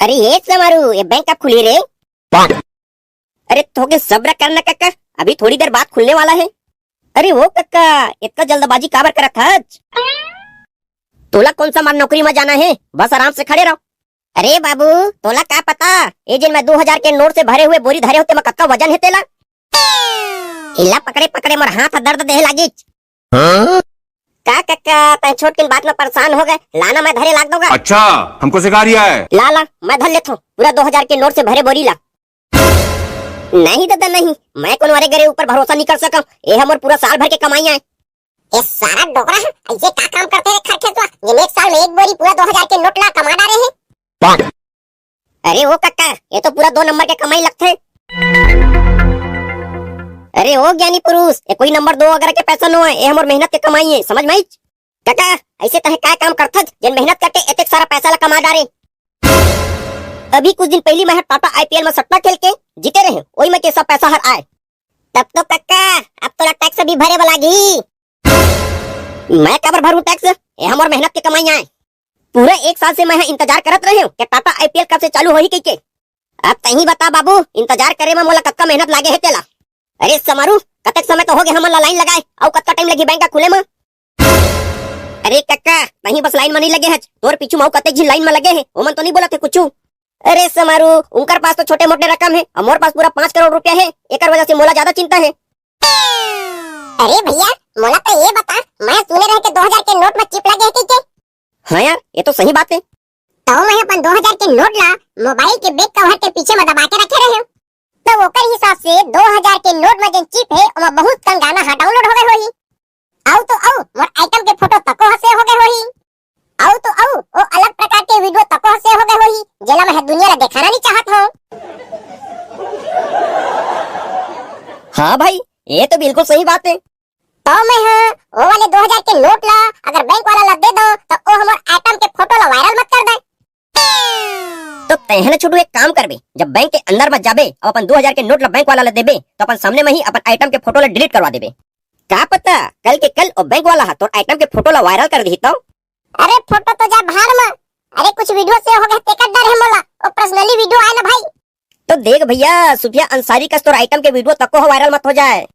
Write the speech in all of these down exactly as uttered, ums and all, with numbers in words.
अरे ये समारू, ये बैंक कब खुली रे? अरे थोके सब्र करना कक्का, अभी थोड़ी देर बाद खुलने वाला है। अरे वो कक्का, इतना जल्दबाजी काबर करत हच? तोला कौन सा मार नौकरी में जाना है, बस आराम से खड़े रहो। अरे बाबू, तोला का पता, ये जिन मैं दो हजार के नोट से भरे हुए बोरी धरे होते मैं कक्का वजन है तेला। हिला पकड़े पकड़े मोर हाथ दर्द देहे लागिच। हाँ? का कक्का, तै छोट किन बात में परेशान हो गए, लाना मैं धरे लाग दूंगा। अच्छा, हमको सिखा रिया है। ला ला, मैं धर लेथो पूरा दो हजार के नोट से भरे बोरी ला। नहीं दादा नहीं, मैं कौन वारे गरे ऊपर भरोसा नहीं कर सकम। ये हमर पूरा साल भर के कमाई आए। ये सारा डोकरा है, ऐसे का काम करते रे खरखेसवा, जिन एक साल में एक बोरी पूरा दो हजार के नोट ला कमा डारे है। अरे ओ कक्का, ये तो पूरा दो नंबर के कमाई लगथे। अरे ओ ज्ञानी पुरुष, ये कोई नंबर दो वगैरह के पैसा नो है, ये हमर मेहनत के कमाई है, समझ में आइच? कक्का, ऐसे तहे काय काम करथस, जेन मेहनत करके एतेक सारा पैसा ला कमा डारे? अभी कुछ दिन पहली मैं टाटा आईपीएल में सट्टा खेल के जीते रहे, ओई में के सब पैसा हर आए। तब तो कक्का, अब तोला टैक्स भी भरे वाला गी। मैं काबर भरू टैक्स? ये हमर मेहनत के कमाई आए। पूरा एक साल से मैं ह इंतजार करत रहे हूँ कि टाटा आईपीएल कब से चालू होही कहिके। अब तही बता बाबू, इंतजार करे में मोला कतका मेहनत लागे हे तेला। अरे समारू, कतेक समय तो हो गए हमन ला लाइन लगाए, अउ कतका टाइम लगही बैंक का खुले में? अरे कक्का, तही बस लाइन में नहीं लगे हच, तोर पीछू में अउ कतेक झिन लाइन में लगे हे, ओमन तो नहीं बोलत हे कुछू। अरे समारू, उनकर पास तो छोटे मोटे रकम हे, अउ मोर पास पूरा पाँच करोड़ रुपया हे, एकर वजह से मोला ज्यादा चिंता हे। अरे भैया, मोला तो ये बता, मैं सुने रहे के दो हजार के नोट में चिप लगे हे कहिके। हाँ यार, ये तो सही बात है। तो मैं अपन दो हजार के नोट ला मोबाइल के बैक कवर के पीछे में दबा के रखे रहे हूँ। तो ओकर हिसाब से दो हजार के नोट में जेन चिप हे, ओमा बहुत कम गाना हा डाउनलोड हो गए होही। अउ तो अउ मोर आइटम के फोटो तको ह सेव हो गए होही। अउ तो अउ ओ अलग प्रकार के वीडियो तको ह सेव हो गए होही, जेला मैं ह दुनिया ला देखाना नहीं चाहत हूँ। हाँ भाई, ये तो बिल्कुल सही बात है। तो मैं ह ओ वाले दो हजार के नोट ला अगर बैंक वाला ला दे दो, तो ओ हमर आइटम के फोटो ला वायरल मत कर दे। तो तेहन छोटू एक काम करबे, जब बैंक के अंदर मत जाबे, अब अपन दो हजार के नोट ला बैंक वाला ला देबे, तो अपन सामने में ही अपन आइटम के फोटो ला डिलीट करवा देबे। का पता, कल के कल ओ बैंक वाला हा तोर आइटम के फोटो ला वायरल कर दिही तो। अरे फोटो तो जा भाड़ में, अरे कुछ वीडियो सेव हो गए तेकर डर है मोला, ओ पर्सनली वीडियो आए ना भाई। तो देख भैया, सुफिया अंसारी कस तोर आइटम के वीडियो तको ह वायरल मत हो जाए।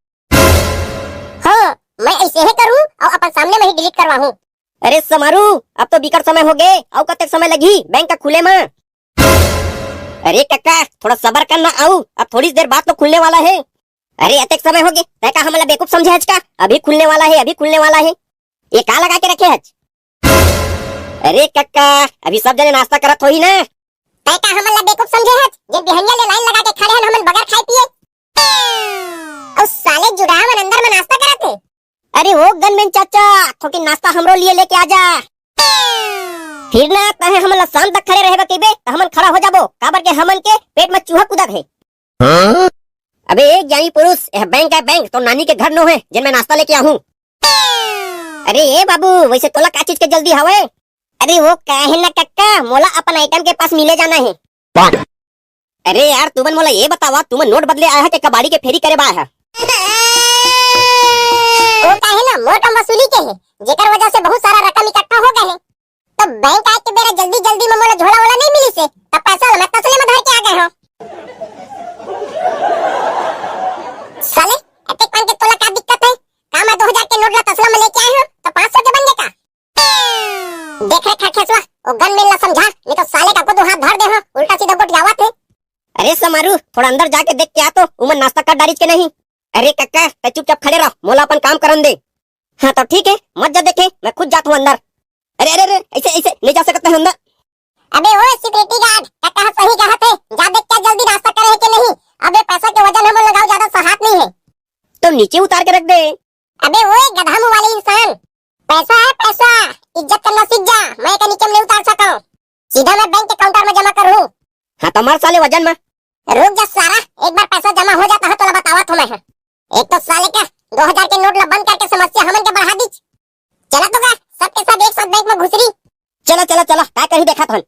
हाँ, मैं ऐसे ही करूँ और अपन सामने में ही डिलीट करवाहूँ। अरे समारू, अब तो बिकट समय हो गए, अउ कतेक समय लगही बैंक का खुले में? अरे कक्का, थोड़ा सबर कर ना, अउ अब थोड़ी देर बाद तो खुलने वाला है। अरे अतेक समय हो गए, तै का हमला बेवकूफ समझे हच का? अभी खुलने वाला है, अभी खुलने वाला है। ये का लगा के रखे हच? अरे कक्का, अभी सब जने नाश्ता करत होही ना। तै का हमन ला बेवकूफ समझे हच, जे बिहनिया ले लाइन लगा के खड़े हन हमन बगैर खाए पिए? अउ साले जुड़ाहा मन अंदर में नाश्ता करत हे। अरे ओ गनमेन चाचा, थोकिन नाश्ता हमरो लिए लेके आ जा। फिर ना तहे हमन ला शाम तक खड़े रहे बर कहिबे, त हमन खड़ा हो जाबो, काबर के हमन के पेट में चूहा कूदत हे। हाँ? अबे ए ज्ञानी पुरुष, यह बैंक है बैंक, तो नानी के घर नो है, जेन मैं नाश्ता लेके आहूँ। अरे ए बाबू, वैसे तोला का चीज के जल्दी हवे? अरे वो का है ना कक्का, मोला अपन आइटम के पास मिले जाना है। अरे यार, तुमन मोला ये बतावा, तुमन नोट बदले आया है कि कबाड़ी के फेरी करे बा आया है? वो का है ना, मोट हम वसूली के है, जेकर वजह से बहुत सारा रकम इकट्ठा हो गए है। तो बैंक आए के बेरा जल्दी जल्दी में मोला झोला वोला नहीं मिली से, तब पैसा ला मैं तसले में धर के आ गए हो। साले, अतेक पान के तोला का दिक्कत है? का मैं दो हजार के नोट ला तसला में लेके आए हो, तो पाँच सौ के बन गए का? देख रे खरखेसवा, ओ गनमेन ला समझा, नहीं तो साले का को दो हाथ धर दे हो, उल्टा सीधा गोठियावत हे। अरे समारू, थोड़ा अंदर जाके देख के आ तो, उमन नाश्ता कर डारिस के नहीं? अरे कक्का, तै चुपचाप खड़े रह, मोला अपन काम करन दे। हाँ तो ठीक है, मत जा देखे, मैं खुद जात हूँ अंदर। अरे अरे अरे, ऐसे ऐसे नहीं जा सकते हैं अंदर। अबे ओ सिक्योरिटी गार्ड, कक्का सही कहत हे, जा देख के आ जल्दी नाश्ता करे है कि नहीं। अबे पैसा के वजन हमन लगाओ ज्यादा सहात नहीं है। तो नीचे उतार के रख दे। अबे ओए गधा मुंह वाले इंसान, पैसा है पैसा, इज्जत करना सीख जा। मैं एका नीचे में नहीं उतार सकूं, सीधा मैं बैंक के काउंटर में जमा करूं। हाँ तो मार साले वजन में। रुक जा सारा, एक बार पैसा जमा हो जाता है तोला बतावत हूँ मैं। एक तो साले का दो हजार के नोट ला बंद करके समस्या हमन के बढ़ा दीच। चला तो का सबके सब एक साथ बैंक में घुसरी। चला चला चला, काय करही देखत हन।